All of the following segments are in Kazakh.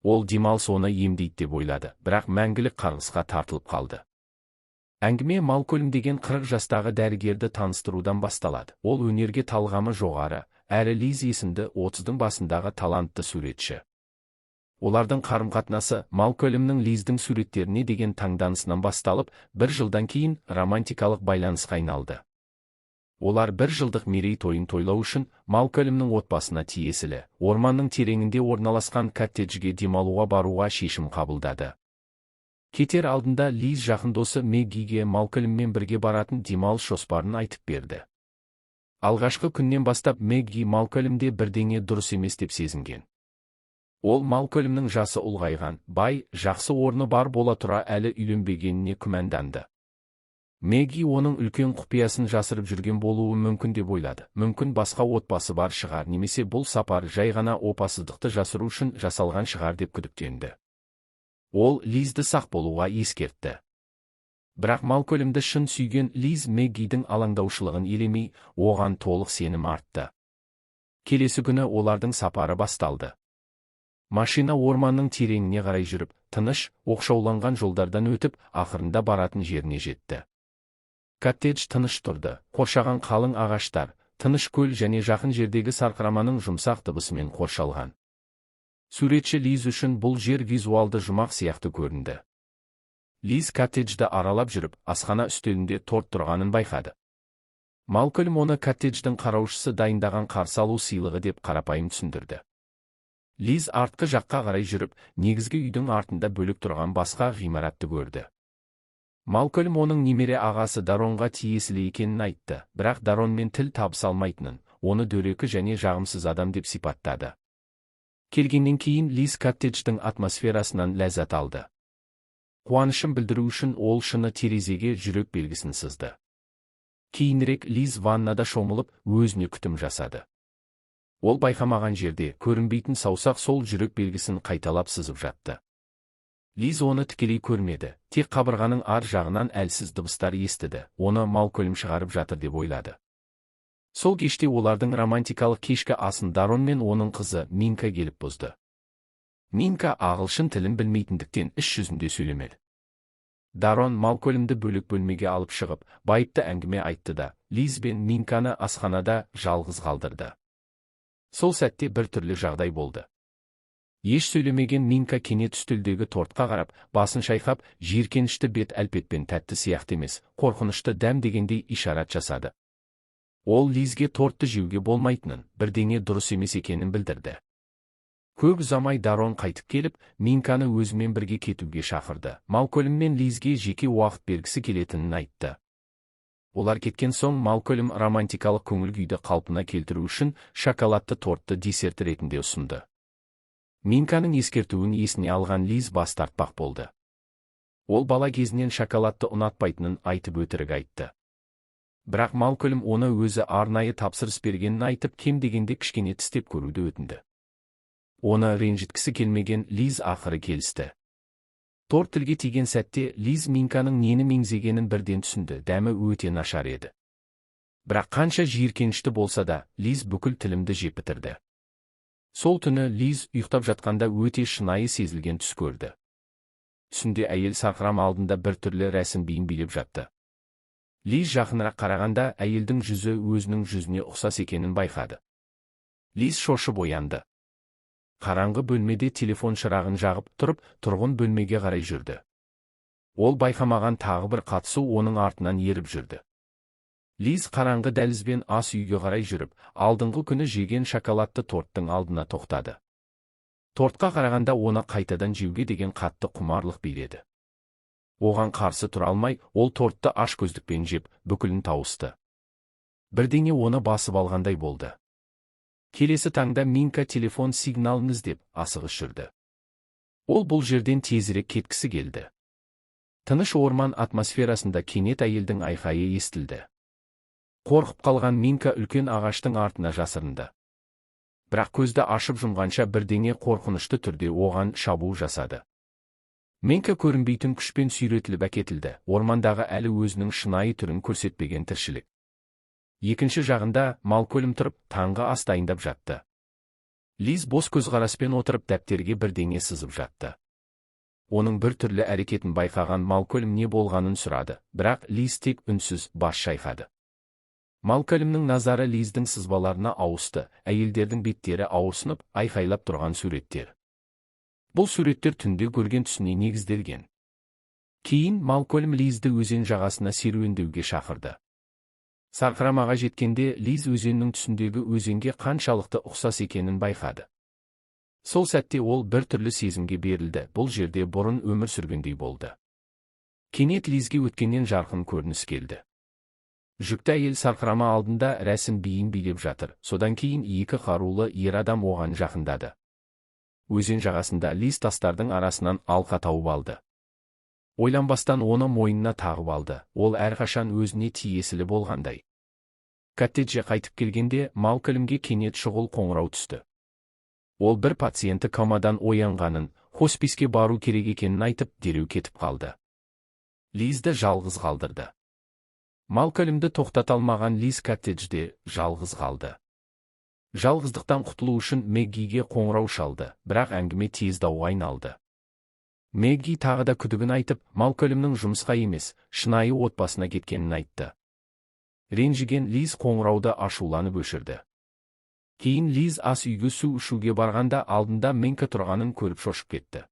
Ол демалыс оны емдейді деп ойлады, бірақ мәңгілік қарғысқа тартылып қалды. Әңгіме Малкольм деген 40 жастағы дәрігерді таныстырудан басталады. Ол өнерге талғамы жоғары, әрі Лиз есімді 30-дың басындағы талантты суретші. Олардың қарым-қатынасы Малкольмнің Лиздің суреттеріне деген таңданысынан басталып, бір жылдан кейін романтикалық байланысқа айналды. Олар бір жылдық мерейтойын тойлау үшін Малкольмнің отбасына тиесілі орманның тереңінде орналасқан коттеджге демалуға баруға шешім қабылдады. Кетер алдында Лиз жақын досы Мэггиге Малкольммен бірге баратын демалыс жоспарын айтып берді. Алғашқы күннен бастап Мэгги Малкольмде бірдеңе дұрыс емес деп сезінген. Ол Малкольмнің жасы ұлғайған, бай, жақсы орны бар бола тұра әлі үйленбегеніне күмәнданды. Мэгги оның үлкен құпиясын жасырып жүрген болуы мүмкін деп ойлады. Мүмкін, басқа отбасы бар шығар немесе бұл сапар жай ғана опасыздықты жасыру үшін жасалған шығар деп күдіктенді. Ол Лизді сақ болуға ескертті. Бірақ Малкольмді шын сүйген Лиз Мэггидің алаңдаушылығын елемей, оған толық сенім артты. Келесі күні олардың сапары басталды. Машина орманның тереңіне қарай жүріп, тыныш, оқшауланған жолдардан өтіп, ақырында баратын жеріне жетті. Коттедж тыныш тұрды, қоршаған қалың ағаштар, тыныш көл және жақын жердегі сарқыраманың жұмсақ дыбысымен қоршалған. Суретші Лиз үшін бұл жер визуалды жұмақ сияқты көрінді. Лиз коттеджді аралап жүріп, асхана үстелінде торт тұрғанын байқады. Малкольм оны коттедждің қараушысы дайындаған қарсы алу сыйлығы деп қарапайым түсіндірді. Лиз артқы жаққа қарай жүріп, негізгі үйдің артында бөлек тұрған басқа ғимаратты көрді. Малкольм оның немере ағасы Даронға тиесілі екенін айтты, бірақ Даронмен тіл табыса алмайтынын, оны дөрекі және жағымсыз адам деп сипаттады. Келгеннен кейін Лиз коттедждің атмосферасынан ләззат алды. Қуанышын білдіру үшін ол шыны терезеге жүрек белгісін сызды. Кейінірек Лиз ваннада шомылып, өзіне күтім жасады. Ол байқамаған жерде көрінбейтін саусақ сол жүрек белгісін қайталап сызып жатты. Лиз оны тікелей көрмеді, тек қабырғаның ар жағынан әлсіз дыбыстар естіді, оны Малкольм шығарып жатыр деп ойлады. Сол кеште олардың романтикалық кешкі асын Дарон мен оның қызы Минка келіп бұзды. Минка ағылшын тілін білмейтіндіктен іс жүзінде сөйлемеді. Дарон Малкольмді бөлек бөлмеге алып шығып, байыпты әңгіме айтты да, Лиз бен Минканы асханада жалғыз қалдырды. Сол сәтте бір түрлі жағдай болды. Еш сөйлемеген Минка кенет үстелдегі тортқа қарап, басын шайқап, жиіркенішті бет әлпетпен тәтті сияқты емес, қорқынышты дәм дегендей ишарат жасады. Ол Лизге тортты жеуге болмайтынын, бірдеңе дұрыс емес екенін білдірді. Көп ұзамай Дарон қайтып келіп, Минканы өзімен бірге кетуге шақырды. Малкольм мен Лизге жеке уақыт бергісі келетінін айтты. Олар кеткен соң Малкольм романтикалық көңіл күйді қалпына келтіру үшін шоколадты тортты десерт ретінде ұсынды. Минканың ескертуін есіне алған Лиз бас тартпақ болды. Ол бала кезінен шоколадты ұнатпайтынын айтып, өтірік айтты. Бірақ Малкольм оны өзі арнайы тапсырыс бергенін айтып, кем дегенде кішкене тістеп көруді өтінді. Оны ренжіткісі келмеген Лиз ақыры келісті. Торт тілге тиген сәтте Лиз Минканың нені меңзегенін бірден түсінді, дәмі өте нашар еді. Бірақ қанша жиіркенішті болса да, Лиз бүкіл тілімді жеп бітірді. Сол түні Лиз ұйықтап жатқанда өте шынайы сезілген түс көрді. Түсінде әйел сарқырама алдында бір түрлі рәсім биін билеп жатты. Лиз жақынырақ қарағанда, әйелдің жүзі өзінің жүзіне ұқсас екенін байқады. Лиз шошып оянды. Қараңғы бөлмеде телефон шырағын жағып тұрып, тұрғын бөлмеге қарай жүрді. Ол байқамаған тағы бір қатысу оның артынан еріп жүрді. Лиз қараңғы дәлізбен ас үйге қарай жүріп, алдыңғы күні жеген шоколадты торттың алдына тоқтады. Тортқа қарағанда оны қайтадан жеуге деген қатты құмарлық биледі. Оған қарсы тұра алмай, ол тортты аш көздікпен жеп, бүкілін тауысты. Бірдеңе оны басып алғандай болды. Келесі таңда Минка телефон сигналын іздеп, асығыс жүрді. Ол бұл жерден тезірек кеткісі келді. Тыныш орман атмосферасында кенет әйелдің айқайы естілді. Қорқып қалған Минка үлкен ағаштың артына жасырынды. Бірақ көзді ашып жұмғанша бірдеңе қорқынышты түрде оған шабуыл жасады. Минка көрінбейтін күшпен сүйретіліп әкетілді, ормандағы әлі өзінің шынайы түрін көрсетпеген тіршілік. Екінші жағында Малкольм тұрып, таңғы ас дайындап жатты. Лиз бос көзқараспен отырып, дәптерге бірдеңе сызып жатты. Оның бір түрлі әрекетін байқаған Малкольм не болғанын сұрады, бірақ Лиз тек үнсіз бас шайқады. Малкольмнің назары Лиздің сызбаларына ауысты: әйелдердің беттері ауырсынып, айқайлап тұрған суреттер. Бұл суреттер түнде көрген түсіне негізделген. Кейін Малкольм Лизді өзен жағасына серуендеуге шақырды. Сарқырамаға жеткенде, Лиз өзеннің түсіндегі өзенге қаншалықты ұқсас екенін байқады. Сол сәтте ол бір түрлі сезімге берілді, бұл жерде бұрын өмір сүргендей болды. Кенет Лизге өткеннен жарқын көрініс келді. Жүкті әйел сарқырама алдында рәсім биін билеп жатыр, содан кейін екі қарулы ер адам оған жақындады. Өзен жағасында Лиз тастардың арасынан алқа тауып алды. Ойланбастан оны мойнына тағып алды, ол әрқашан өзіне тиесілі болғандай. Коттеджге қайтып келгенде, Малкольмге кенет шұғыл қоңырау түсті. Ол бір пациенті комадан оянғанын, хосписке бару керек екенін айтып, дереу кетіп қалды. Лизді жалғыз қалдырды. Малкольмді тоқтата алмаған Лиз коттеджде жалғыз қалды. Жалғыздықтан құтылу үшін Мэггиге қоңырау шалды, бірақ әңгіме тез дауға айналды. Мэгги тағы да күдігін айтып, Малкольмнің жұмысқа емес, шынайы отбасына кеткенін айтты. Ренжіген Лиз қоңырауды ашуланып өшірді. Кейін Лиз ас үйге су ішуге барғанда, алдында Мэгги тұрғанын көріп шошып кетті.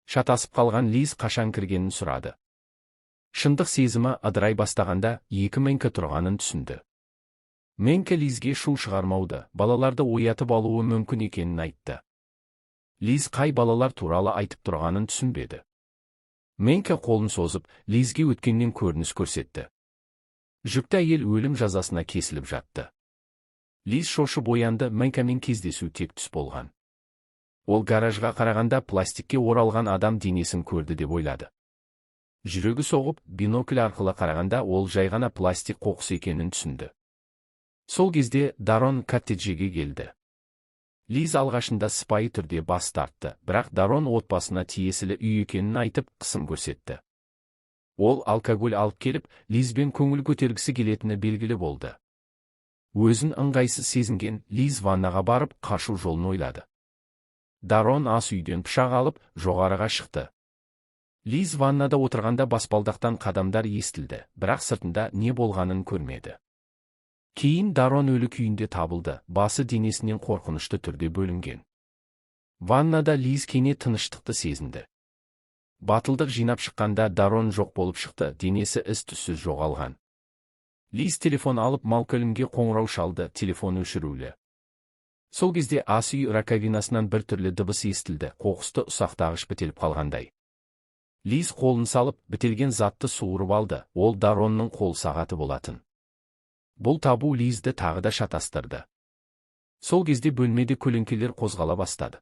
Шатасып қалған Лиз қашан кіргенін сұрады. Шындық сезімі ыдырай бастағанда, екі Мэгги тұрғанын түсінді. Мэгги Лизге шу шығармауды, балаларды оятып алуы мүмкін екенін айтты. Лиз қай балалар туралы айтып тұрғанын түсінбеді. Мэгги қолын созып, Лизге өткеннен көрініс көрсетті. Жүкті әйел өлім жазасына кесіліп жатты. Лиз шошып оянды, Мэггимен кездесу тек түс болған. Ол гаражға қарағанда, пластикке оралған адам денесін көрді деп ойлады. Жүрегі соғып, бинокль арқылы қарағанда, ол жай ғана пластик қоқыс екенін түсінді. Сол кезде Дарон коттеджге келді. Лиз алғашында сыпайы түрде бас тартты, бірақ Дарон отбасына тиесілі үй екенін айтып, қысым көрсетті. Ол алкоголь алып келіп, Лизбен көңіл көтергісі келетіні белгілі болды. Өзін ыңғайсыз сезінген Лиз ваннаға барып, қашу жолын ойлады. Дарон ас үйден пышақ алып, жоғарыға шықты. Лиз ваннада отырғанда баспалдақтан қадамдар естілді, бірақ сыртында не болғанын көрмеді. Кейін Дарон өлі күйінде табылды, басы денесінен қорқынышты түрде бөлінген. Ваннада Лиз кенет тыныштықты сезінді. Батылдық жинап шыққанда, Дарон жоқ болып шықты, денесі із-түссіз жоғалған. Лиз телефон алып, Малкольмге қоңырау шалды, телефон өшірулі. Сол кезде ас үй раковинасынан бір түрлі дыбыс естілді, қоқысты ұсақтағыш бітеліп қалғандай. Лиз қолын салып, бітелген затты суырып алды, ол Даронның қол сағаты болатын. Бұл табу Лизді тағы да шатастырды. Сол кезде бөлмеде көлеңкелер қозғала бастады.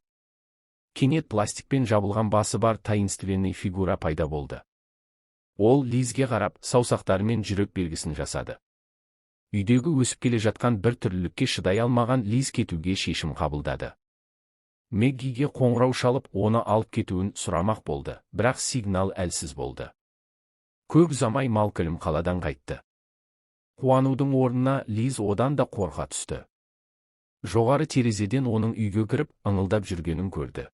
Кенет пластикпен жабылған басы бар таинственный фигура пайда болды. Ол Лизге қарап, саусақтарымен жүрек белгісін жасады. Үйдегі өсіп келе жатқан бір түрлілікке шыдай алмаған Лиз кетуге шешім қабылдады. Мэггиге қоңырау шалып, оны алып кетуін сұрамақ болды, бірақ сигнал әлсіз болды. Көп ұзамай Малкольм қаладан қайтты. Қуанудың орнына Лиз одан да қорқа түсті. Жоғары терезеден оның үйге кіріп, ыңылдап жүргенін көрді.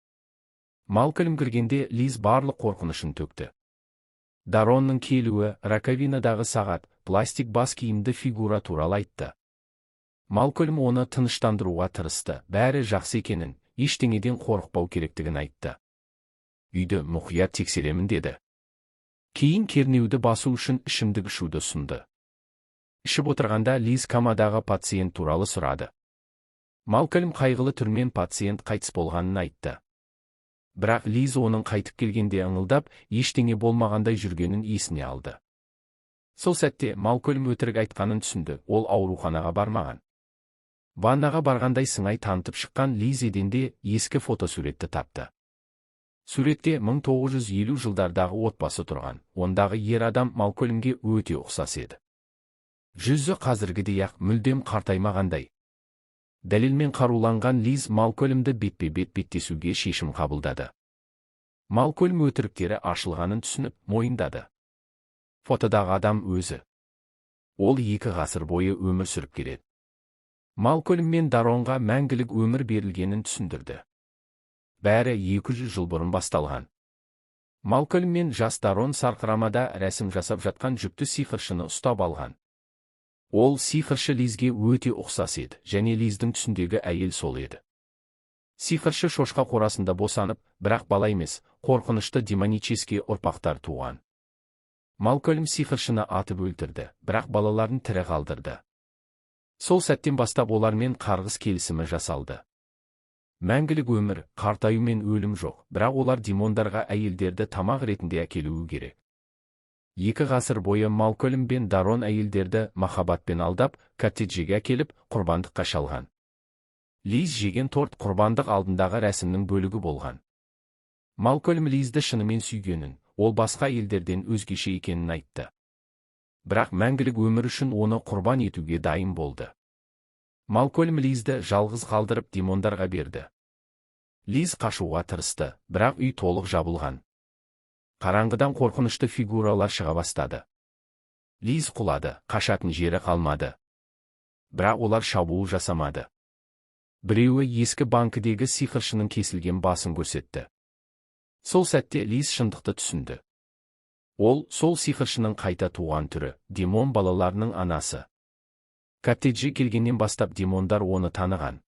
Малкольм кіргенде, Лиз барлық қорқынышын төкті. Даронның келуі, раковинадағы сағат, пластик бас киімді фигура туралы айтты. Малкольм оны тыныштандыруға тырысты, бәрі жақсы екенін, ештеңеден қорықпау керектігін айтты. Үйді мұқият тексеремін деді. Кейін кернеуді басу үшін ішімдік ішуді ұсынды. Ішіп отырғанда, Лиз комадағы пациент туралы сұрады. Малкольм қайғылы түрмен пациент қайтыс болғанын айтты. Бірақ Лиз оның қайтып келгенде ыңылдап, ештеңе болмағандай жүргенін есіне алды. Сол сәтте Малкольм өтірік айтқанын түсінді, ол ауруханаға бармаған. Ваннаға барғандай сыңай танытып шыққан Лиз еденде ескі фотосуретті тапты. Суретте 1950 жылдардағы отбасы тұрған, ондағы ер адам Малкольмге өте ұқсас еді. Жүзі қазіргідей-ақ, мүлдем қартаймағандай. Дәлелмен қаруланған Лиз Малкольмді бетпе-бет беттесуге шешім қабылдады. Малкольм өтіріктері ашылғанын түсініп, мойындады. Фотодағы адам өзі. Ол 2 ғасыр бойы өмір сүріп келеді. Малкольм мен Даронға мәңгілік өмір берілгенін түсіндірді. Бәрі 200 жыл бұрын басталған. Малкольм мен жас Дарон сарқырамада рәсім жасап жатқан жүкті сиқыршыны ұстап алған. Ол сиқыршы Лизге өте ұқсас еді, және Лиздің түсіндегі әйел сол еді. Сиқыршы шошқа қорасында босанып, бірақ бала емес, қорқынышты демонический ұрпақтар туған. Малкольм сиқыршыны атып өлтірді, бірақ балаларын тірі қалдырды. Сол сәттен бастап олармен қарғыс келісімі жасалды. Мәңгілік өмір, қартаю мен өлім жоқ, бірақ олар демондарға әйелдерді тамақ ретінде әкелуі керек. 2 ғасыр бойы Малкольм бен Дарон әйелдерді махаббатпен алдап, коттеджге әкеліп, құрбандыққа шалған. Лиз жеген торт құрбандық алдындағы рәсімнің бөлігі болған. Малкольм Лизді шынымен сүйгенін, ол басқа әйелдерден өзгеше екенін айтты. Бірақ мәңгілік өмір үшін оны құрбан етуге дайын болды. Малкольм Лизді жалғыз қалдырып, демондарға берді. Лиз қашуға тырысты, бірақ үй толық жабылған. Қараңғыдан қорқынышты фигуралар шыға бастады. Лиз құлады, қашатын жері қалмады. Бірақ олар шабуыл жасамады. Біреуі ескі банкідегі сиқыршының кесілген басын көрсетті. Сол сәтте Лиз шындықты түсінді. Ол сол сиқыршының қайта туған түрі, демон балаларының анасы. Коттеджге келгеннен бастап демондар оны таныған.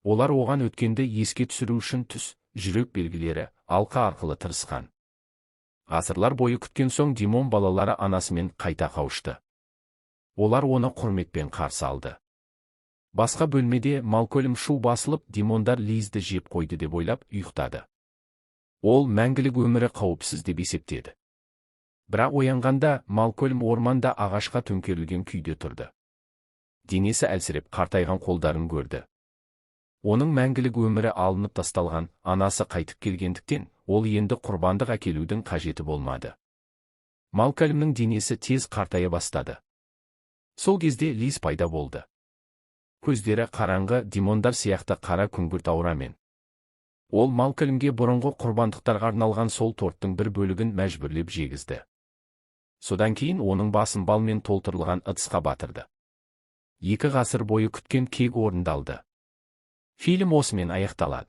Олар оған өткенді еске түсіру үшін түс, жүрек белгілері, алқа арқылы тырысқан. Ғасырлар бойы күткен соң демон балалары анасымен қайта қауышты. Олар оны құрметпен қарсы алды. Басқа бөлмеде Малкольм шу басылып, демондар Лизді жеп қойды деп ойлап ұйықтады. Ол мәңгілік өмірі қауіпсіз деп есептеді. Бірақ оянғанда Малкольм орманда ағашқа төңкерілген күйде тұрды. Денесі әлсіреп, қартайған қолдарын көрді. Оның мәңгілік өмірі алынып тасталған, анасы қайтып келгендіктен, ол енді құрбандық әкелудің қажеті болмады. Малкольмнің денесі тез қартая бастады. Сол кезде Лиз пайда болды. Көздері қараңғы, демондар сияқты қара күңгірт аурамен. Ол Малкольмге бұрынғы құрбандықтарға арналған сол торттың бір бөлігін мәжбүрлеп жегізді. Содан кейін оның басын балмен толтырылған ыдысқа батырды. 2 ғасыр бойы күткен кек орындалды. Фильм осымен аяқталады.